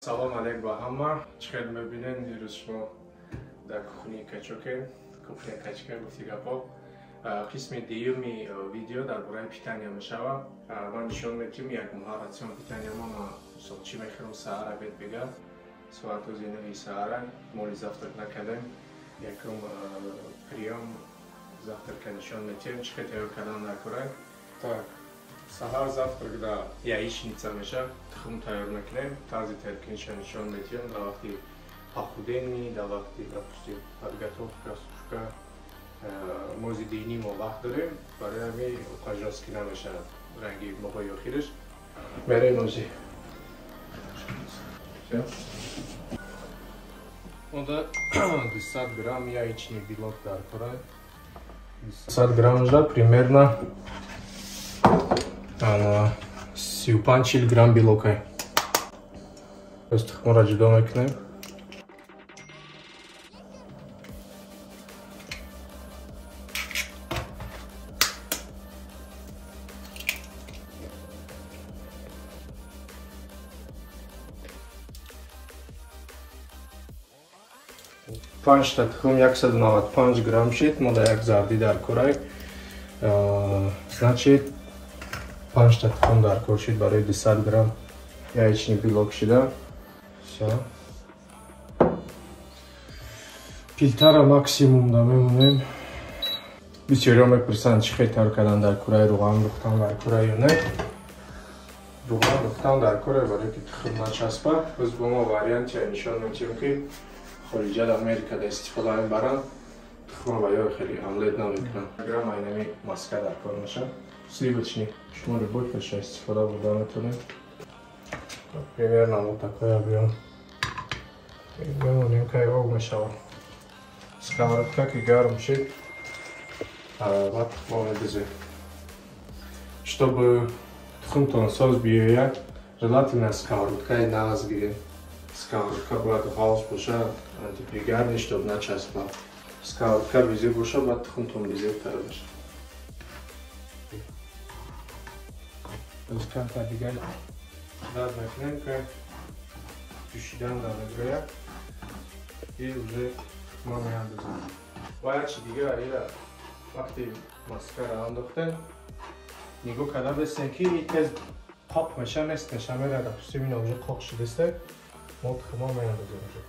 Салом алейк ба ҳама. Чӣ хел мебинед, имрӯз шумо дар кухни Качокем, кухня Качка гуфти гапо. Қисми дуюми видео дар бораи питания мешавад. Ман нишон медиҳам як моҳа рацион питания ма, мисол чӣ мехӯрам саҳар, обед, бега. Соату зинаи саҳара, моли завтрак накардем. Якум приём завтрака нишон медиҳем, чӣ хел тайёр кардан дар кора. Так, саҳар завтрак да яичница меша, тухм тайёр мекунем, тарзи тайёркуниша нишон медиҳем дар вақти похудение, дар вақти, допустим, подготовка, сушка. Мози дини мо вақт дорем, барои ҳамин жёсткий намешавад ранги моҳои охираш. Мерем ози. Онда 200 грамм яичный белок дар кора. 200 грамм жа примерно 35-40 грамм белокай. Пас тухмро ҷудо мекунем. Панҷта тухм 195 грамм шид, мо дар як зардӣ дар корай. Значит, панҷта тухм дар кор шид барои 200 грамм яичный белок шида. Всё. Пилтара максимум да мемонем. Бисёриҳо мепурсанд чӣ хел тайёр кардан дар кораи руған рухтан дар кораи ё не. Руған рухтан дар кораи барои ки тухм начаспад. Боз бо мо вариантия нишон медиҳем ки хориҷа дар Америка да истифода мебаранд, тухма ва ё хеле омлет намекунанд. Грамм айнами маска дар кор меша. Сливочный. Шумо любой хелша истифода бурда метавонед. Примерно вот такой объем. Мемонем кай об мешавад. Сковородка ки гарм шид, баъд тухма медизем. Чтобы тухмтон соз биёяд, желательно сковородкаи нағз гирем. Сковородка бояд ғалз бошад, антипригарный, чтоб начаспад. Сковородка безир бошад, баъд тухмтон безиртар бошад. Боз камтар дигар дард мекунем, ки ҷӯшидан дар мегӯяд и уже тухма меандозем. Ва як чи дигар, ира вақти маскара андохтем, нигоҳ карда бестем ки и тез қоқ меша, нест меша, мерада. Допустим, ина уже қоқ шудеста, мо тухма меандозем уже.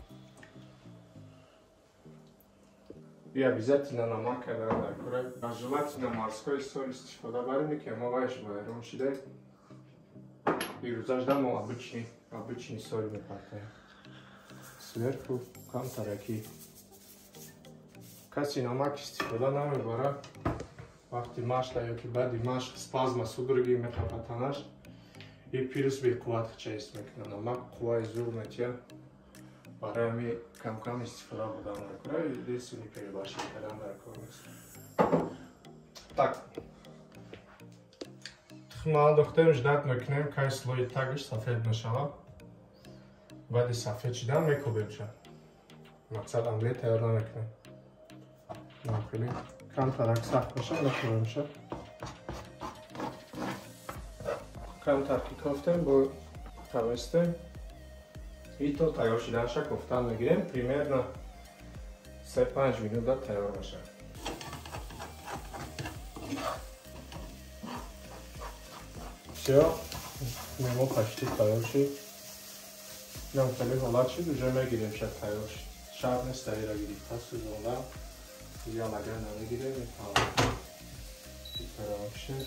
И обязательно намак кардан дар кора. Желательно морской соль истифода барем, ки мо вайш байрон шида. Ирӯзашда мо обычный соль мепартоем. Сверху камтараки. Каси намак истифода намебарад, вақти машқда ё ки баъди машқ спазма, судороги меқапатанаш, и плюс беқувват чаист мекунад. Намак қувваи зур метиҳад. Барои ҳамин кам-кам истифода бурдан дар кора, единственный перебарщик кардан дар кор нест. Так. Тухма андохтем, ждать мекунем, кай слои тагаш сафед мешавад. Баъди сафед шидан мекӯбемша. Мақсад омлет тайёр намекунем. Хеле камтарак сахт бошад, мекӯбемша. Камтар ки кофтем, бо тавестем. И то тайёр шиданша кофтан мегирем, примерно 3-5 минута тайёр мешавад. Всё, мемо почти тайёр шид. Нам хеле ҳолат шид, уже мегирем ша тайёр шид. Шарт нест ира гирифта сӯзонда, я лаган намегирем, шид.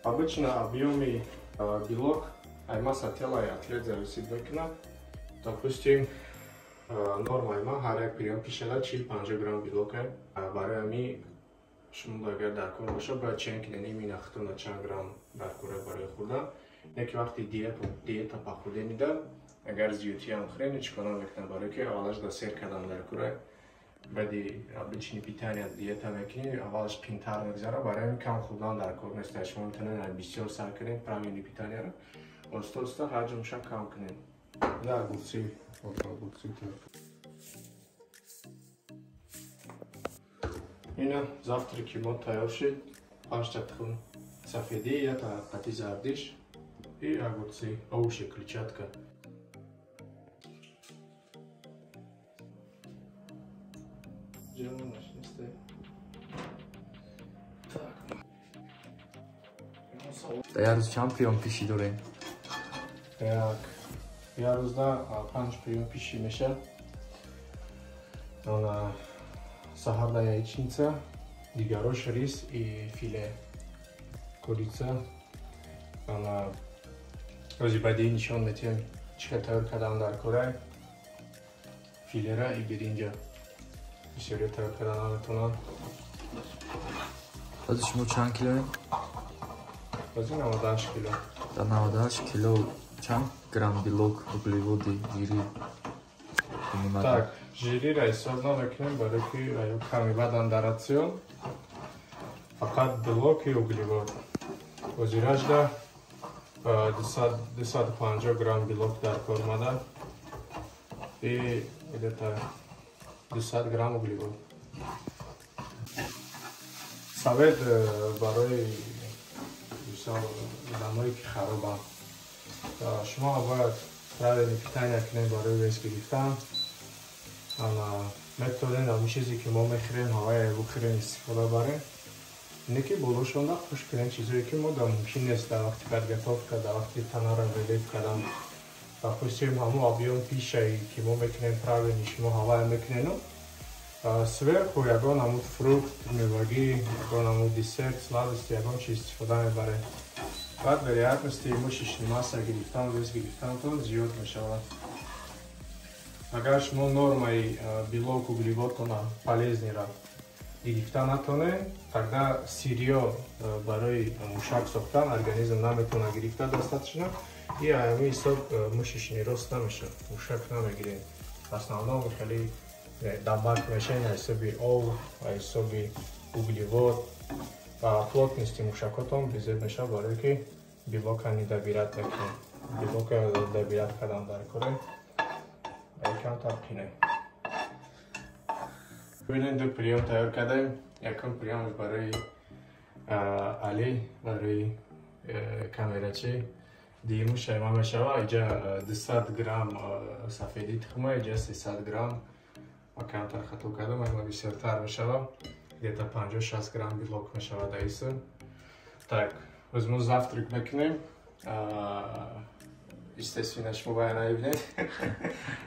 Обычно объёми белок ай масса тела и атлет зависит мекунад. Допустим, нормаи ма ҳар як приём пишада 40-50 грамм белок. Барои ҳамин шумо агар дар кор бошад, бояд чен кунед имина худтона чанд грамм дар кора барои хӯрдан. Не ки вақти диета похудение да, агар зиёдтиам хӯред, ҳеҷ кор намекунад, барои ки аввалаш да сер кардан дар кора. Баъди обычный питания диета мекунӣ, аввалаш қиинтар мегузарад, барои ҳамин кам хӯрдан дар кор нест. Шумо метавонед бисёр сар кунед правильный питанияро, оста оста ҳаҷмша кам кунед. Да, огурцы, вот огурцы. Ина завтраки мо тайёр шид. Панҷта тухм сафедӣ, я та қати зардиш. И огурцы, овощи, клетчатка. Да як рӯз чанд приём пищи дорем? Так, як рӯзда 5 приём пищи мешавад. Саҳарда яичница, дигарош рис и филе, курица. Рӯзи баъдӣ нишон медиҳем чӣ хел тайёр кардан дар корай филера и биринҷа. Бисёриё тайёр кардан наметавонанд. Ҳозир шумо чанд килоем? Ҳозир 98 кило. Дар 98 кило чанд грамм белок, углеводи, жирӣ? Так, жириро ҳисоб намекунем, барои ки ками бадан дар рацион. Фақат белок и углевод. Ҳозиражда 250 грамм белок дар кор омада и где-то 200 грамм углевод. Совет барои мисол одамое ки харобанд. Шумо бояд правильное питание кунед барои вес гирифтан. Метавонед ҳамон чизе ки мо мехӯрем, ҳавае бухӯрем, истифода барем. Не ки болошонда хуш кунем чизое ки мо да мумкин нест дар вақти подготовка, дар вақти танара релеф кардан. Допустим, ҳамон объём пищае ки мо мекунем правильно, шумо ҳавае мекунену сверху ягон ҳамун фрукт, мевагӣ, ягон ҳамун десерт, сладости, ягон чиз истифода мебарем. Баъд вероятности мышечный масса гирифтан, вес гирифтантон зиёд мешавад. Агар шумо нормаи белок, углеводтона полезнира гирифта натонед, тогда сырьё барои мушак сохтан организм наметавонад гирифта достаточно и ҳамин ҳисоб мышечный рост намешавад, мушак намегиред. В основном хеле дамбак мешавед аз ҳисоби об, аз ҳисоби углевод ва плотности мушакотон безеб мешавад, барое ки белока недобират мекунед. Белока добират кардан дар коре камтар қинай. Бибинед, ду приём тайёр кардаем. Якум приёмш барои Али, барои камерачи. Дуюмаш шайма мешава. Иҷа 200 грамм сафеди тухма, иҷа 300 грамм. Ма камтар хато кардам, ама бисёртар мешава. Где-то 50-60 грамм белок мешава дар исм. Так, боз мо завтрак мекунем. Естественно, шумо бояд наибинед.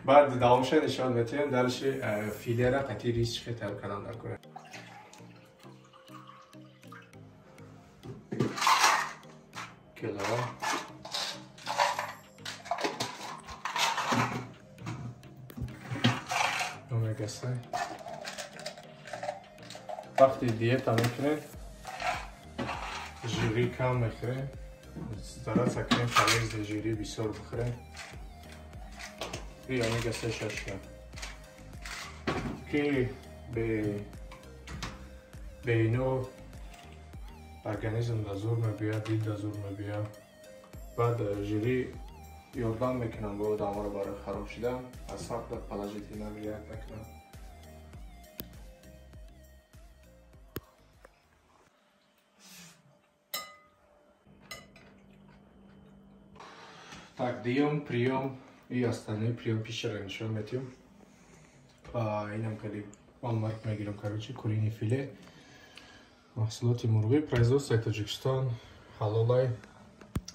Баъд давомша нишон медиҳем. Дальше филера қатъи рис чӣ хел тайёр кардан дар кора. Кило. Омега се. Вақти диета мекунед, жирӣ кам мехӯред. Стараться кунем полезный жирӣ бисёр бихӯрем. И омега се шашка. Ки бе ино организм да зур мебиёд, дил да зур мебиёд. Баъд жирӣ ёрдам мекунанд бо одаморо барои хароб шудан, асаб да положительно влиять мекунанд. Так, дуюм приём и остальные приём пищаро нишон медиҳем. Инам кади марк мегирам, короче, куриный филе. Маҳсулоти мурғӣ, производство Тоҷикистон, ҳалолай.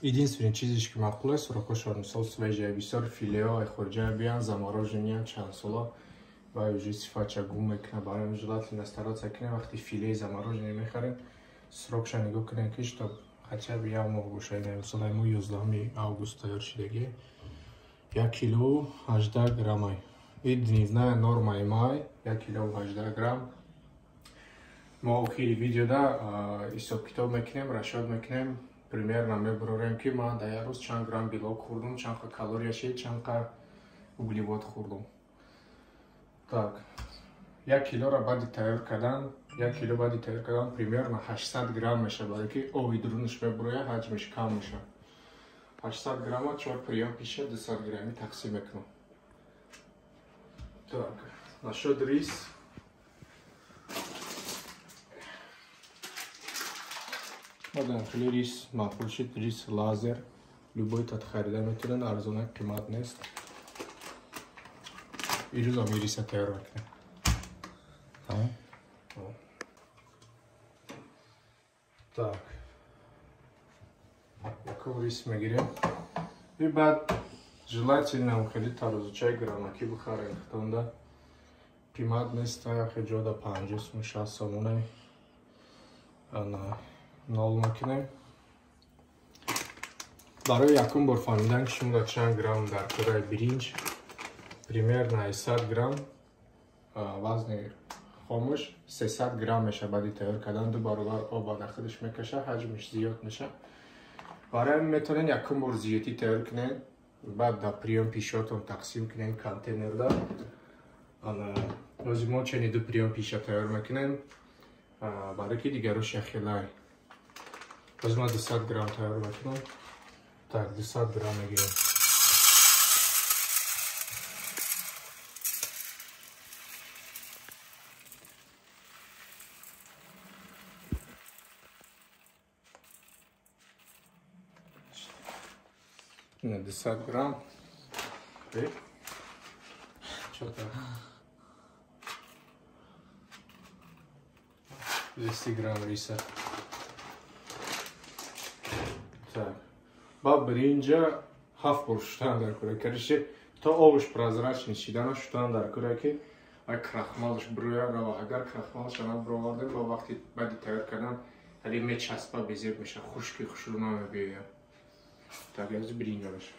Единственный чизеш ки маъқул аст, срокошон мисол свежая, бисёр филеҳо хориҷа биён, заморожениян чанд сола ва уже сифатша гум мекунад. Барои желательно стараться кунем вақти филеи замороженный мехарем, срокша нигоҳ кунем ки чтоб хотя бы як моҳ бошад. Мисол мо 11 август тайёр шудагӣ. 1 кило 18 граммай. И дневная нормаи май 1 кило 18 грамм. Мо охири видеода ҳисоб-китоб мекунем, расчёт мекунем, примерно мебарорем ки ман дар як рӯз чанд грамм белок хӯрдум, чанд қа калория шид, чанд қа углевод хӯрдум. Так, 1 килоро баъди тайёр кардан, 1 кило баъди тайёр кардан примерно 800 грамм мешавад, барои ки оби дурунаш мебурояд, ҳаҷмаш кам мешавад. 800 грамма 4 приём пиша 200 грамми тақсим мекунам. Так, насчёт рис. Мадам хеле рис маъқул шуд, рис лазер, Любой тат харида метавонед, арзона, қимат нест. Ирӯзам ириса тайёр мекунем. Тамом. Так. Якум рис мегирем. И баъд желательно хеле тарозучаи граммакӣ бихарем, хитонда. Қимат нест, яхе ҷода 50 сум, 60 сомона. Ана нол мекунем. Барои якум бор фаҳмидан, ки шумо чанд грамм дар кораи биринҷ, примерно 100 грамм вазни хомӯш 300 грамм меша. Баъди тайёр кардан ду баробар об дар худаш мекаша, ҳаҷмаш зиёд меша. Барои ҳамин метавонед якум бор зиёдӣ тайёр кунед, баъд дар приём пишотон тақсим кунед контейнерда. Ана ҳозир мо чени ду приём пиша тайёр мекунем, барои ки дигарош яхелай. Ҳозир ман 200 грамм тайёр мекунам. Так, 200 грамм мегирем. На 200 грамм. Что-то 200 грамм риса. Так. Ба биринҷа 7 бор шуштан дар кӯра. Короче, то обш прозрачный шидана шуштан дар кӯра, ки ай крахмалаш бирӯя рава. Агар крахмалаш набировардем, ба вақти баъди тайёр кардан ҳали мечаспа, безеб меша, хушки хушрӯ намебиёя. Так, аз биринҷа баша.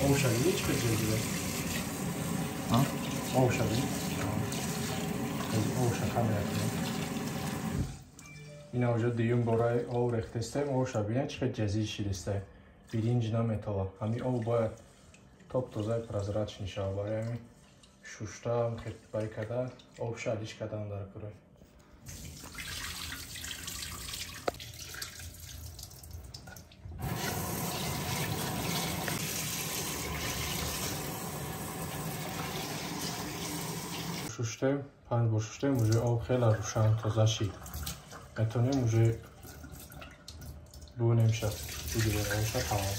Обша дидӣ чӣ қадр ҷазида? Обша дидӣ? Обша камера кунем. Ина уже дуюм бораи об рехтестаем. Обша бинед чӣ қадр ҷазид шидестаем. Биринҷ наметова. Ҳамин об бояд топ-тозаи прозрачный шава. Барои ҳамин шушта бай карда, обша алиш кардан дар кӯра. Шуштем, 5 бор шуштем, уже об хеле рӯшан тоза шид. Метавонем уже бубинем ша, бигирем обша, тамом.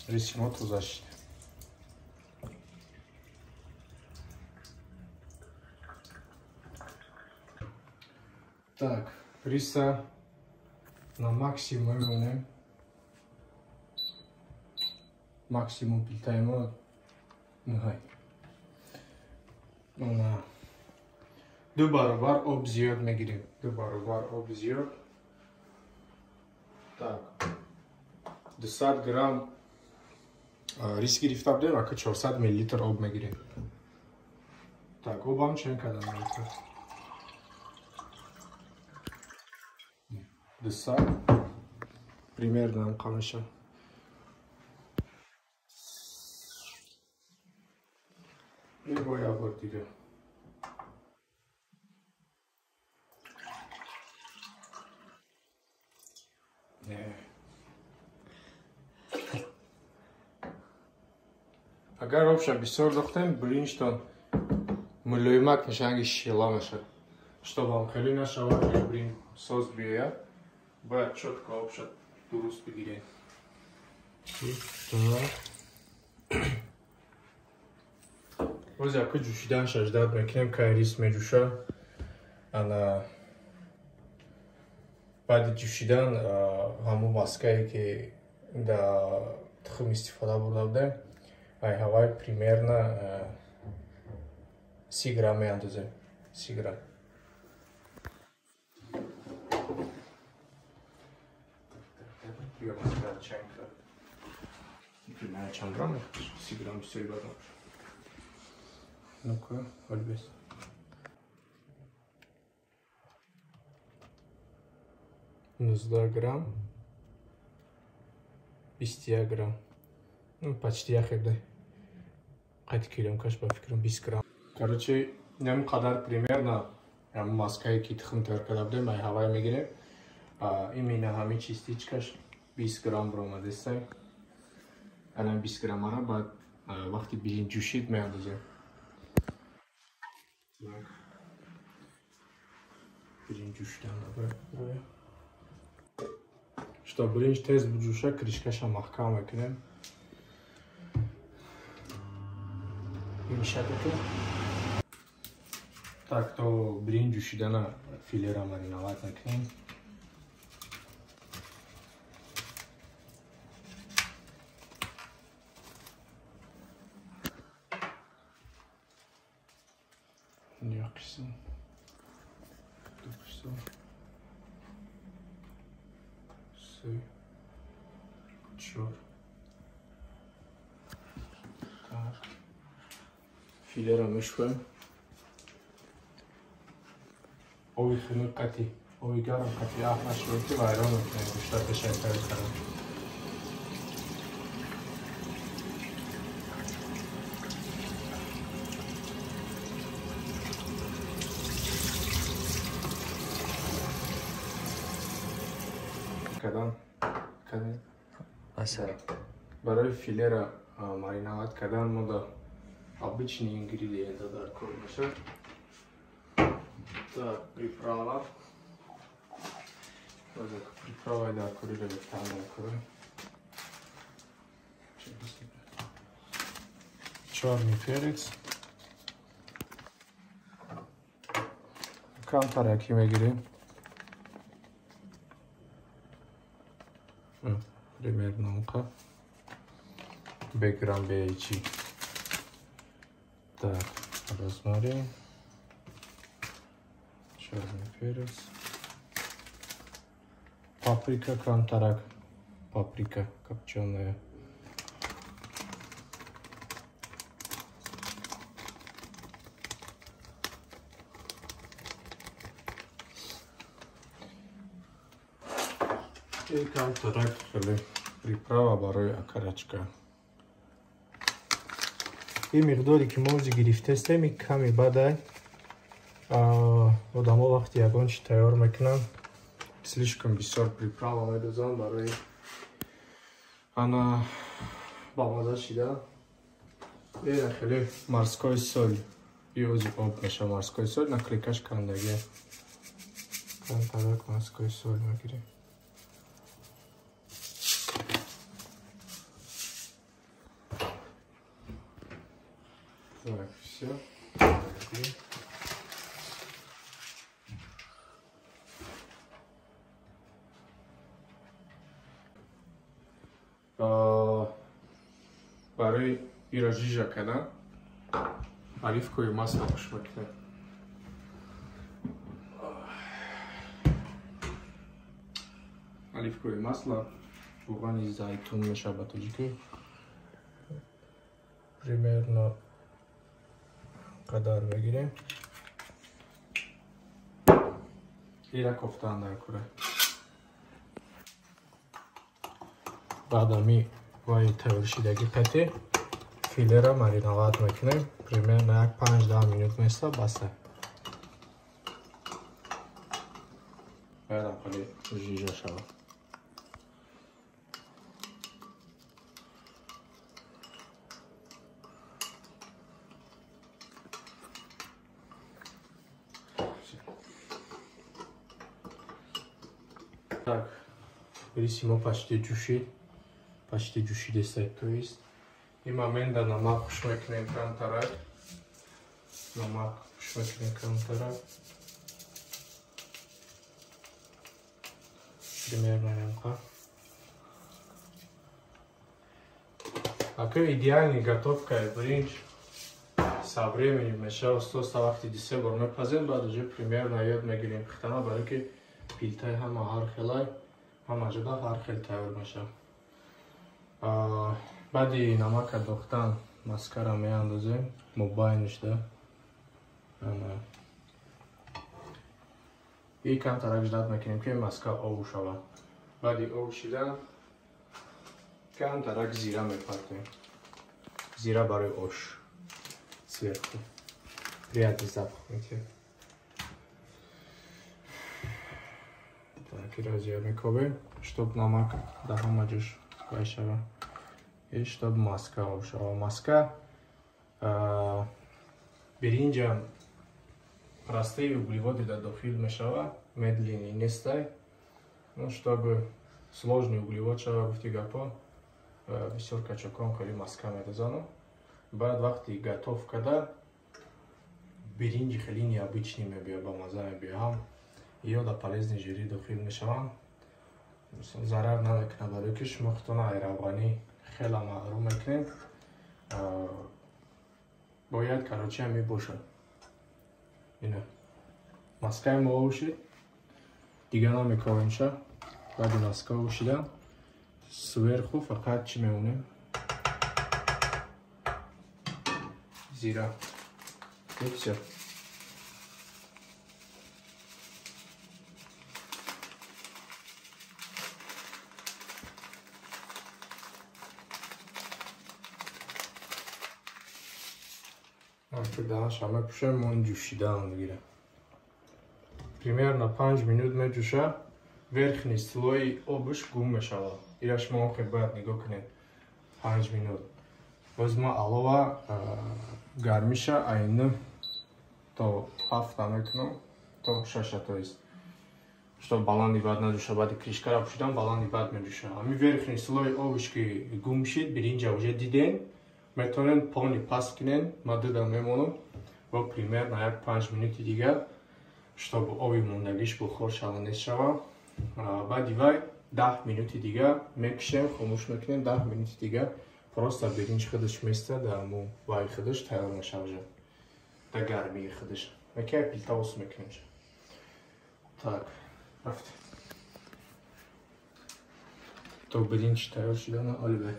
Риси мо тоза шид. Так, риса на максимум мемонем. Максимум плитаи мо нуҳай. Ду баробар об зиёд мегирем. Ду баробар об зиёд. Так, 200 грамм рис гирифта будем, ака 400 миллилитр об мегирем. Так, обам чен кадан мегирем? 200 примерно ҳам меша. И бо як бор дига. Агар обша бисёр дохтем, биринҷтон мулоимак меша, шила меша. Чтобы ам хеле нашавад, биринҷ соз биёяд, бояд чётко обша дуруст бигирем. Боз яку ҷӯшидан шаждат мекунем, кай рис меҷӯша. Ана баъди ҷӯшидан ҳамун маскае ки дар тухм истифода бурда будем, ай ҳавай примерно 30 грамм меандозем. 30 грамм. Чанд грамм? 30 грамм бисёри бад набошад. Ну-ка, ольбес. 19 грамм, 21 грамм. Ну, почти яхебдай. Қайти киломкаш ба фикрам 20 грамм. Короче, нем қадар примерно маскае ки тухм тайёр карда будем, ай ҳавай мегирем. Именно ҳамин частичкаш 20 грамм баромадестай. Алан 20 граммара баъд вақти биринҷ ҷӯшид меандозем. Так. Биринҷ ҷӯшидан набарад. Что биринҷ тез буҷӯша, крышкаша маҳкам мекунем. Мешадки. Так, то биринҷ ҷӯшидана филера мариновать мекунем. Як қисм, ду қисм, се, чор. Так. Филера мешӯем. Оби хунук қатӣ, оби гарм қатӣ ях нашавад, ки вайрон мекунем гӯшта пешай тайёр кардан. Кадан кадем? Аса. Барои филера мариновать кардан мо да обычный ингредиента дар кор мешавад. Так, приправа. Приправа дар кори рефтан дар кори. Чёрный перец. Камтараки мегирем. Примерно онқа. Беграм бечи. Так, розмарин. Черный перец. Паприка камтарак. Паприка копченая. И камтарак хеле приправа барои окорочка. Ин миқдоре ки мо ози гирифтастем, ин ками бадай. Одамо вақти ягон чи тайёр мекунанд, слишком бисёр приправа медозанд барои ана бамаза шида. Ина хеле морской соль. И ози об меша морской соль, наклейкаш кандагия. Камтарак морской соль мегирем. Так, все. Барои ира жижа кардан оливковое масло хуш мекунем. Оливковое масло равғани зайтун мешавад ба тоҷикӣ. Примерно қадар мегирем. Ира кофтан дар кура. Баъд ами вай тайёршидаги қати филера мариновать мекунем. Примерно як 5-10 минут места баста. Бояд хеле жижа шавад. Так, риси мо почти ҷӯшид. Почти ҷӯшидеста, то есть. Ин момента намак хуш мекунем камтарак. Намак хуш мекунем камтарак. Примерно ямқа. Ака идеальный готовка биринҷ со временем мешава. Оста вақти 2-3 бор мепазем, баъд уже примерно ёд мегирем пухтана, барои ки пилтаи ҳама ҳар хелай, ҳама ҷода ҳар хел тайёр мешавад. Баъди намака дохтан маскара меандозем мобайнишда. И камтарак ждат мекунем, ки маска ов шавад. Баъди ов шидан камтарак зира мепартем. Зира барои ош сверху. Приятный запах метиҳад. Так, ира зиёд мекобем, чтоб намак дар ҳама ҷош вай шавад. И чтоб маска ов шавад. Маска биринҷам Простые углеводы да дохил мешава, медленный нестай. Ну, чтобы сложный углевод шава, гуфти гапо, бисёр качокон хеле маска медозанам. Баъд вақти готов када биринҷи хеле необычный мебиёд, ба маза мебиёд, ҳам ё да полезный жири дохил мешаванд, зарар намекунад, барои ки шумо худтона айравғанӣ хеле маҳрум мекунед. Бояд короче ҳами бошад. Ина маскаи мо ошид, дига намековемша. Баъди маска ошидан сверху фақат чӣ мемонем? Зира. И всё. Даҳанша мепӯшем, он ҷӯшидаам мегирад. Примерно 5 минут меҷӯша, верхний слои обш гум мешавад. Ира шумо охир бояд нигоҳ кунед. 5 минут. Боз ма алова гармиша айни то 7 мекунам, то 6, то есть чтоб баланди бад наҷӯша. Баъди кришкара пӯшидан баланди бад меҷӯша. Ҳами верхний слои обш ки гум шид, биринҷа уже диден, метавонем полни паст кунем. Ма дуда мемонам ва примерно як 5 минути дигар, чтоб оби мондагиш бухор шава, нест шава. Баъди вай 10 минути дигар мекушем, хомӯш мекунем. 10 минути дигар просто биринҷ худаш места, дар мо вай худаш тайёр мешава, дар гармии худаш. Мекая плита ос мекунем. Так, рафтем. То биринҷ тайёр шудана олибе.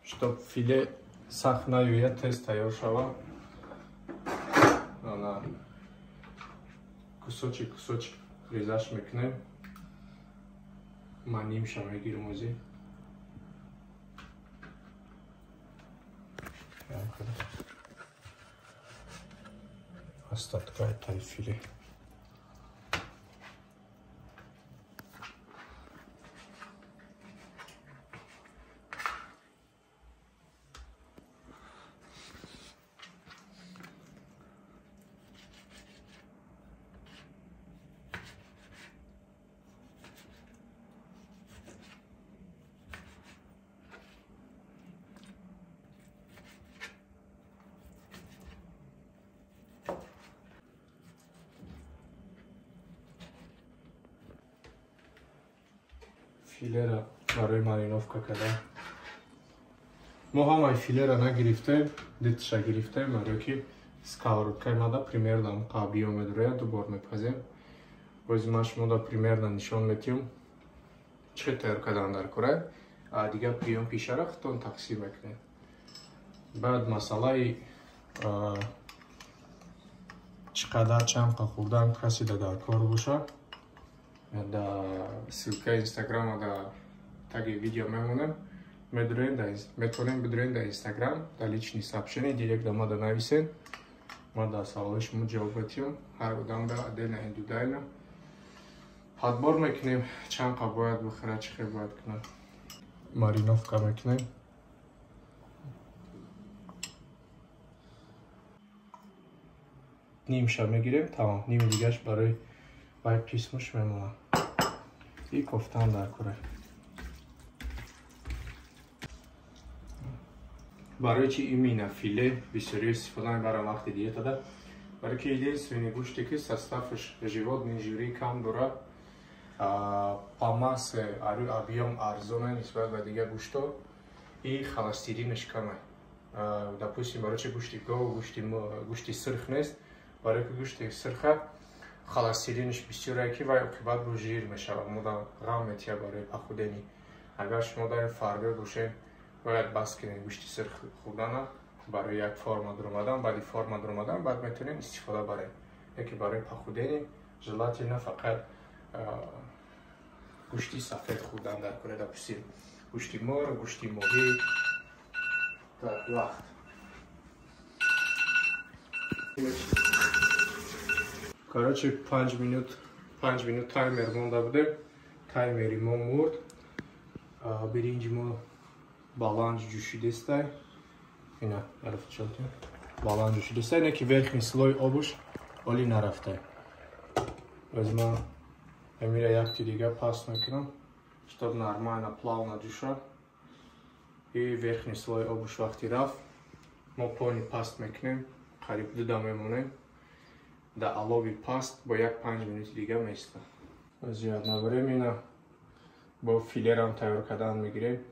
Чтоб филе сахт наёяд, тез тайёр шава. Ана кусочек кусочек резаш мекунем. Ман нимша мегирам ози. Остаткаи тай филе. Филера барои мариновка кардам. Мо ҳамаи филера нагирифтем, дитша гирифтем, барои ки сковородкаи мада примерно қабиё медрояд, ду бор мепазем. Бози ман шумода примерно нишон метиҳам чӣ тайёр кардан дар кора, а дигар приём пишара худтон тақсим мекунед. Баъд масъалаи чӣ қадар чанд қа хӯрдан касе дар кор бошад, да ссылкаи инстаграма да таги видео мемонем. Метавонем бидурем дар инстаграм, дар личный сообщение директ да ма да нависен. Ма да саволои шумо ҷавоб метиҳам. Ҳар одам да отдельно индивидуально подбор мекунем, чанд қа бояд бихӯрад, чӣ хел бояд кунад. Мариновка мекунем. Нимша мегирем, тамом. Ними дигаш барои вай қисмаш мемонад. И кофтан дар кора. Барои чи именно филе бисёриё истифода мебарам вақти диетада? Барои ки единственный гӯште ки составаш животный жири кам дорад, по массе объем арзона нисбат ба дигар гӯшто и холестеринаш каме. Допустим, барои чи гӯшти гов, гӯшти сирх нест? Барои ки гӯшти сирха холестеринаш бисёре ки вай оқибат бо жир мешавад, мода ғам метиҳад барои похудени. Агар шумо дар фарбе бошед, бояд бас кунед гӯшти сирх хӯрдана барои як форма дуромадан. Баъди форма дуромадан баъд метавонед истифода баред. Яке барои похудени желательно фақат гӯшти сафед хӯрдан дар кора, допустим, гӯшти мурғ, гӯшти моҳӣ. Так, вақт. Короче, 5 минут, 5 минут таймер монда будем. Таймери мо мурд. Биринҷи мо баланд ҷӯшидестай. Ина, арафчалтем. Баланд ҷӯшидааст, не ки верхний слой обуш оли нарафта. Боз ман амира якти дига паст мекунам, чтоб нормально плавно ҷӯша. И верхний слой обуш вақти рафт, мо пони паст мекунем, қариб 2 мемонем. Да алови паст бо 1-5 минути дига меиста. Зиёд одновременно бо филерам тайёр кардан мегирем.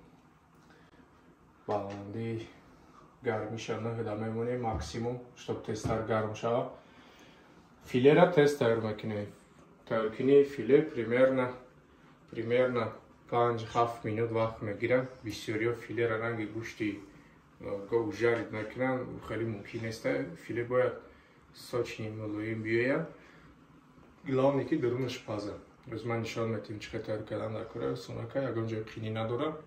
Баландии гармиша 9 мемонем максимум, чтоб тезтар гарм шавад. Филера тез тайёр мекунем. Тайёркунии филе примерно 5-7 минут вақт мегирад. Бисёриҳо филера ранги гӯшти гов жарид мекунанд, хеле мумкин нест. Филе бояд сочный мулоим биёяд. Главное ки дарунаш паза. Боз ман нишон медиҳам чӣ хел тайёр кардан дар кора. Сонака ягон ҷои қинӣ надорад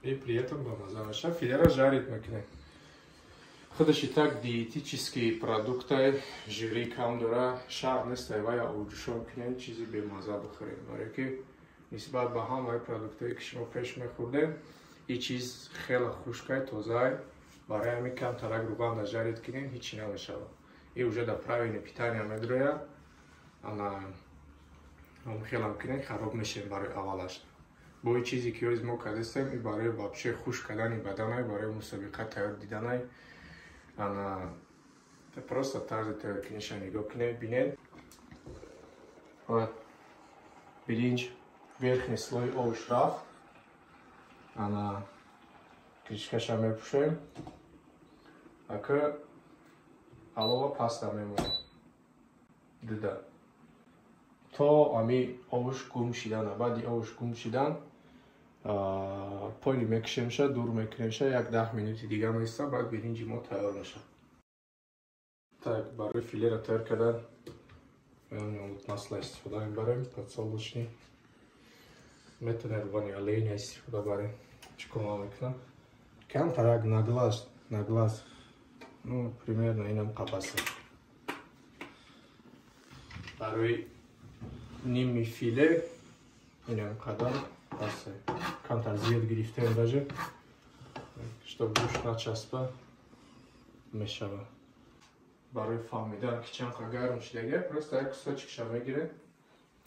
и при этом бамаза мешавад. Филера жарид мекунем. Худаш и так диетический продуктай, жири кам дора, шарт нест вая оҷӯшон кунем, чизи бемаза бихӯрем. Барое ки нисбат ба ҳамаи продуктое ки шумо пеш мехӯрдем, ин чиз хеле хушкай, тозаай. Барои ҳамин камтарак рӯғанда жарид кунем, ҳичи намешавад. И уже да правильное питание медрояд. Ана хелам кунем, хароб мешем барои аввалаш. Бо ин чизе ки ҳоз мо кардастем, ин барои вообще хушк кардани баданай, барои мусобиқа тайёр диданай. Ана просто тарзи тайёркуниша нигоҳ кунед, бинед. Вот биринҷ верхний слой обуш рафт. Ана крышкаша мепӯшем. Ака алова паста мемонем. Дуда. То ами обуш гум шидан, баъди обуш гум шидан поли мекушемша, дур мекунемша, 1-10 минути дига меиста, баъд биринҷи мо тайёр мешавад. Так, барои филера тайёр кардан масло истифода мебарем, подсолнечный. Метавонем рӯғани оленя истифода барем. Чӣ кӯмак мекунам? Камтарак на глаз. Ну, примерно инам қабаса. Барои ними филе инам қадар басе. Камтар зиёд гирифтем даже, чтоб гӯшт начаспа мешавад. Барои фаҳмидан ки чанд қа гарм шидага, просто як кусочкша мегирем,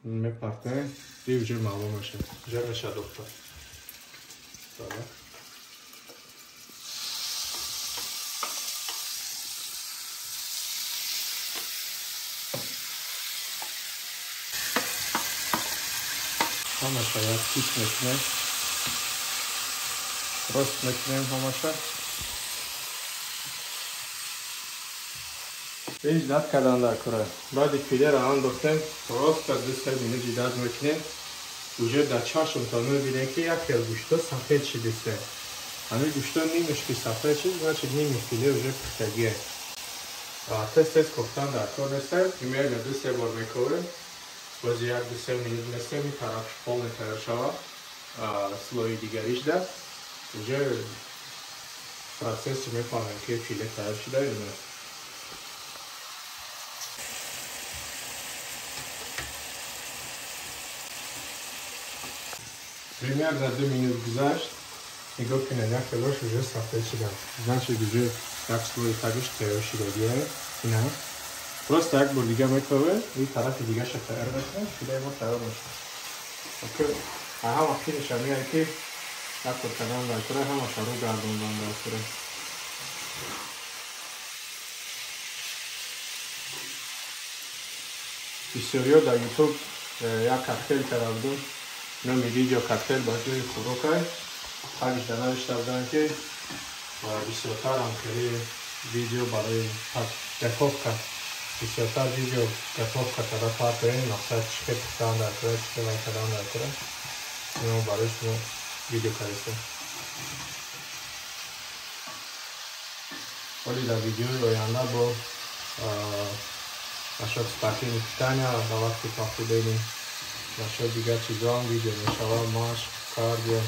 мепартем, и уже маълум мешавад. Уже мешавад доктор. Ҳамаша як кис мекунем, рост мекунем ҳамаша. Ҳеҷ дад кардан дар кора. Баъди филера андохтем, просто 2-3 минут жидат мекунем. Уже дар чашмтон мебинем ки як хел гӯшто сафед шидиста. Ҳамин гӯшто нимаш ки сафед шид, значит ними филе уже пухтагие. Тез-тез кофтан дар кор нест. Примерно 2-3 бор мековем. Боз 1-2-3 минут местем, ин тараф полный тайёр шавад. Слои дигариш да. Уже процесси мефаҳмем ки филе тайёр шуда ё не. Примерно 2 минут гузашт. Нигоҳ кунед, як хелош уже сафед шуда. Значит, уже як слои тагиш тайёр шудагие. Ина. Просто як бор дига мековем, и тарафи дигаша тайёр мекунем, филеи мо тайёр мешавад. Ҳама финиша меяд ки як бор кардан дар кора, ҳамаша рӯ гардондан дар кора. Бисёриҳо дар YouTube як коктейл карда будем, номи видео коктейл ба ҷои хӯрокай. Тагишда навишта буданд ки бисёртар ҳам хеле видео барои готовка, бисёртар видео готовка карда партоем, мақсад чӣ хел пухтан дар кора, чӣ хел кардан дар кора. Ино барои шумо видео кардастем. Оли дар видеои оянда бо насчет спортивного питания, дар вақти похудения, насчет дигар чизоам видео мешавад, машқ, кардио.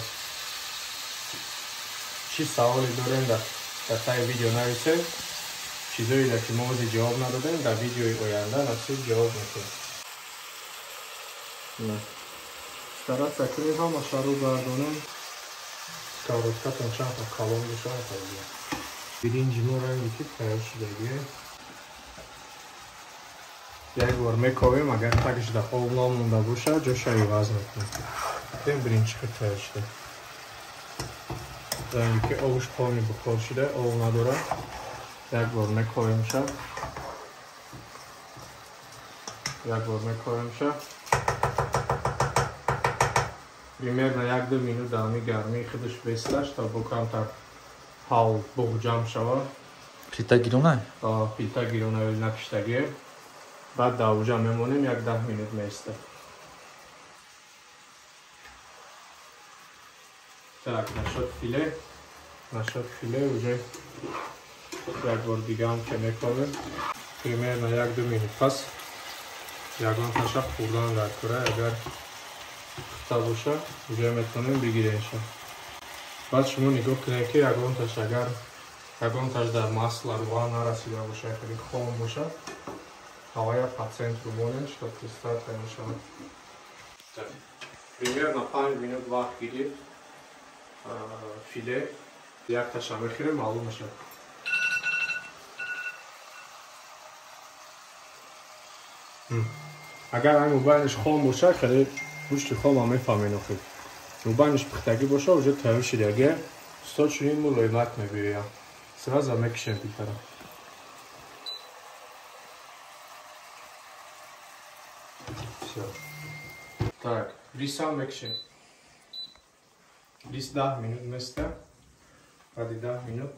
Чӣ саволе дорем дар таи видео нависед. Чизое ки мо ҳозир ҷавоб надодем, дар видеои оянда насиб ҷавоб мекунем. Стараться кунем ҳамаша рӯ гардонем. Сковородкатон чанд та калон бошад. Биринҷи мо ранги ки тайёр шудагӣ. Як бор мековем, агар тагш да об намонда бошад, ҷоша иваз мекунем. Дем биринҷ ки тайёр шуда. Ранги ки обш полни бухор шуда, об надорад. Як бор мековемша. Як бор мековемша. Примерно 1-2 минут дар ҳамин гармии худаш бесилаш, то бо камтар ҳав буғ ҷамъ шавад. Плита гирона? Плита гирона накиштагӣ. Баъд дар уҷа мемонем, 1-10 минут меистад. Так, нашод филе. Нашод филе уже як бор дигаам ке мековем. Примерно 1-2 минут пас ягон таша хӯрдан дар кура, агар пухта боша, уже метавонем бигиремша. Баъд шумо нигоҳ кунед, ки ягон таш агар ягон таш дар масла руған нарасида боша, хеле хом боша, ҳавая по центру монем, чтоб тезтар тайёр шавад. Примерно 5 минут вақт гирифт филе. Як таша мехӯрем, маълум мешавад. Агар ҳамин мубайниш хом боша, хеле гӯшти хом ҳам мефаҳмед охир. Мубайниш пухтагӣ боша, уже тайёр шудагӣ. Усто чунин мулоимат мебиёям. Сразу мекишем плитаро. Всё. Так, рисам мекишем. Рис 10 минут места. Баъди 10 минут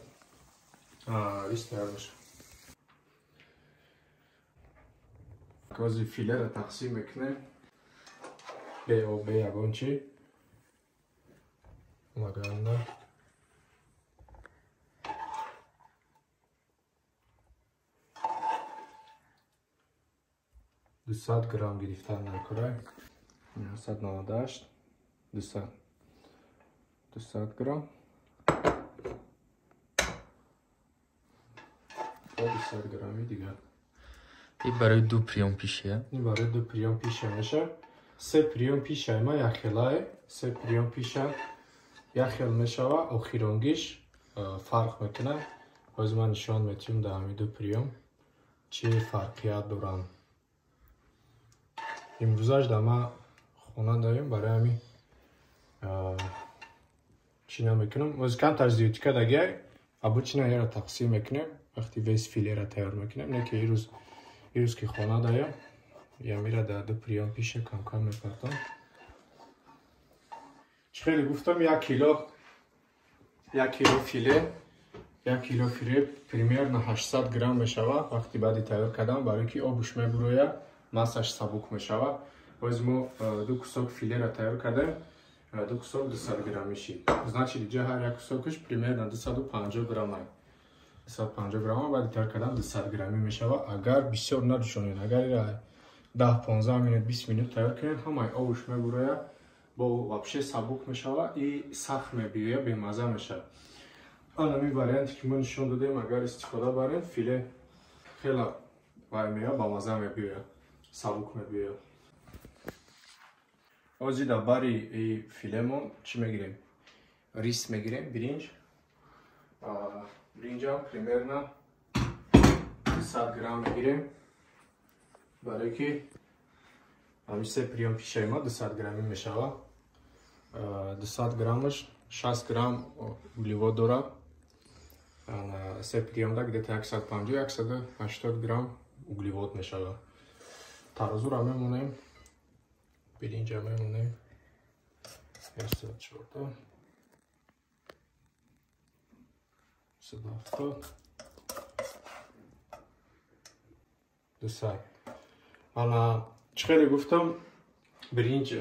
рис тайёр мешавад. Кози филеро тақсим мекунем. Бе об, бе ягон чӣ. Лаганда. 200 грамм гирифтан накурай. 198, 200. 200 грамм. 200 грамми дигар. Ин барои ду приём пиша? Ин барои ду приём пиша мешавад. Се приём пиша ма якхелае, се приём пиша якхел мешавад, охиронгиш фарқ мекунад. Ҳозир ман нишон метиҳам дар ҳамин ду приём чӣ фарқият доранд. Имрӯзаш дар ман хона дорем, барои ҳамин чӣ намекунам. Ҳозир камтар зиёдтика дагиай, обычно яро тақсим мекунем, вақти вес филера тайёр мекунем. Не ки ирӯз ки хона даям, ямира дар ду приём пиша кам-кам мепартам. Чӣ хеле гуфтам, 1 кило филе, 1 кило филе примерно 800 грамм мешавад вақти баъди тайёр кардан, барои ки обуш мебурояд, массаш сабук мешавад. Боз мо ду кусок филеро тайёр кардем, ду кусок 200 грамм мешид. Значит, иҷа ҳар як кусокаш примерно 250 грамм. 250 грамм баъди тайёр кардан 200 граммӣ мешавад. Агар бисёр наҷӯшонед, агар ира 10-15 минут, 20 минут тайёр кунед, ҳамаи обуш мебурояд, бо вообще сабук мешавад и сахт мебиёяд, бемаза мешавад. Ан ҳамин варианте ки мо нишон додем, агар истифода барем, филе хеле вай меояд, бамаза мебиёяд, сабук мебиёяд. Ҳозир дар бари филемон чӣ мегирем? Рис мегирем, биринҷ. Биринҷам примерно 200 грамм мегирем, барои ки ҳамин се приём пишаи ма 200 граммӣ мешавад. 200 граммаш 60 грамм углевод дорад. Се приёмда где-то 150-180 грамм углевод мешавад. Тарозура мемонем, биринҷа мемонем. 114, 170, 200. Ана чӣ хеле гуфтам, биринҷ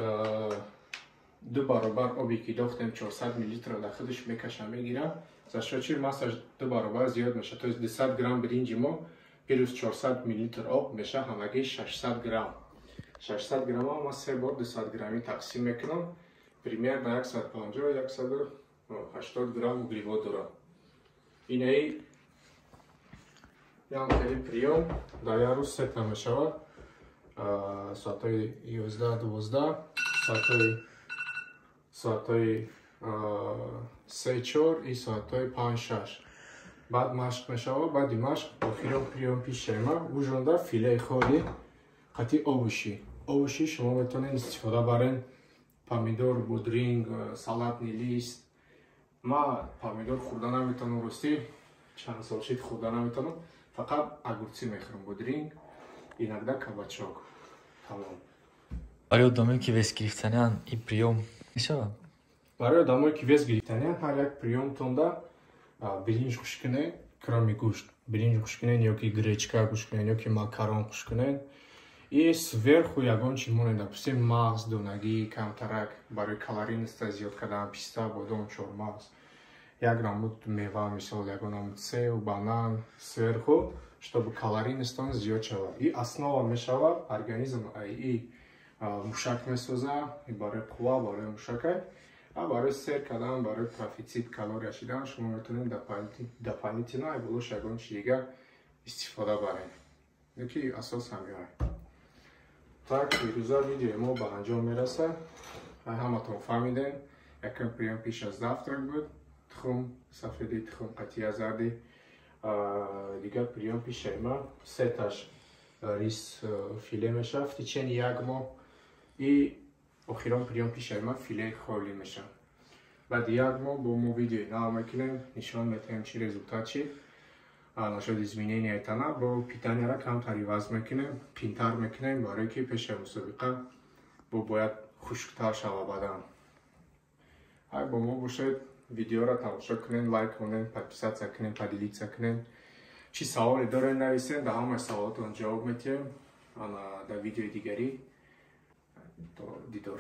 2 баробар оби ки дохтем 400 миллилитр дар худаш мекаша мегирад. За счёт чи массаш 2 баробар зиёд мешавад. То есть 200 грамм биринҷи мо плюс 400 миллилитр об мешавад ҳамагӣ 600 грамм. 600 грамм ма се бор 200 граммӣ тақсим мекунам. Примерно 150-180 грамм углевод дорад. Инаи ям хеле приём дар як рӯз сета мешавад. Соатҳои 11-12, соатҳои 3-4 и соатҳои 5-6. Баъд машқ мешава, баъди машқ охирон приём пищаи ма ужонда филеи холи қати овощи. Овощи шумо метавонед истифода барен: помидор, бодринг, салатный лист. Ма помидор хӯрда наметавонам, ростӣ, чанд сол шид хӯрда наметавонам. Фақат огурцы мехӯрам, бодринг, иногда кабачок, тамом. Барои одамое, ки вес гирифтаниан, ин приём мешавад? Барои одамое, ки вес гирифтаниан, ҳар як приёмтонда биринҷ хуш кунед, кроме гӯшт биринҷ хуш кунед ё ки гречка гӯш кунед, ё ки макарон хуш кунед и сверху ягон чи монед, допустим, мағз, донагӣ камтарак барои калорийността зиёд кардан, писта, бодом, чормағз, як намуд мева, мисол, ягон намуд сев, банан сверху, чтобы калорийностон зиёд шавад. И основа мешавад, организм и мушак месоза, барои қувва, барои мушака. А барои сер кардан, барои профицит калория шидан, шумо метавонед дополнительно ай болош ягон чи дигар истифода баред, ки асос ҳамиҳай. Так, ирӯза видеои мо ба анҷом мерасад. Ҳаматон фаҳмидем: якум приём пеш аз завтрак буд, тухм, сафеди тухм қатия зарди. Дигар приём пищаи ма сеташ рис филе мешавад в течение як моҳ и охирон приём пищаи ма филеи холӣ мешавад. Баъди як моҳ бо мо видеои нав мекунем, нишон метаҳем, чи результат чи нашуд, изменения тана. Бо питанияра камтар иваз мекунем, қинтар мекунем, барое ки пешаи мусобиқа бо бояд хушктар шава бадан. Ҳай, бо мо бошед, видеоро тамошо кунед, лайк кунед, подписаться кунед, поделиться кунед. Чӣ саволе доред, нависед, дар ҳамаи саволотон ҷавоб метиҳем ана дар видеои дигарӣ. То дидор.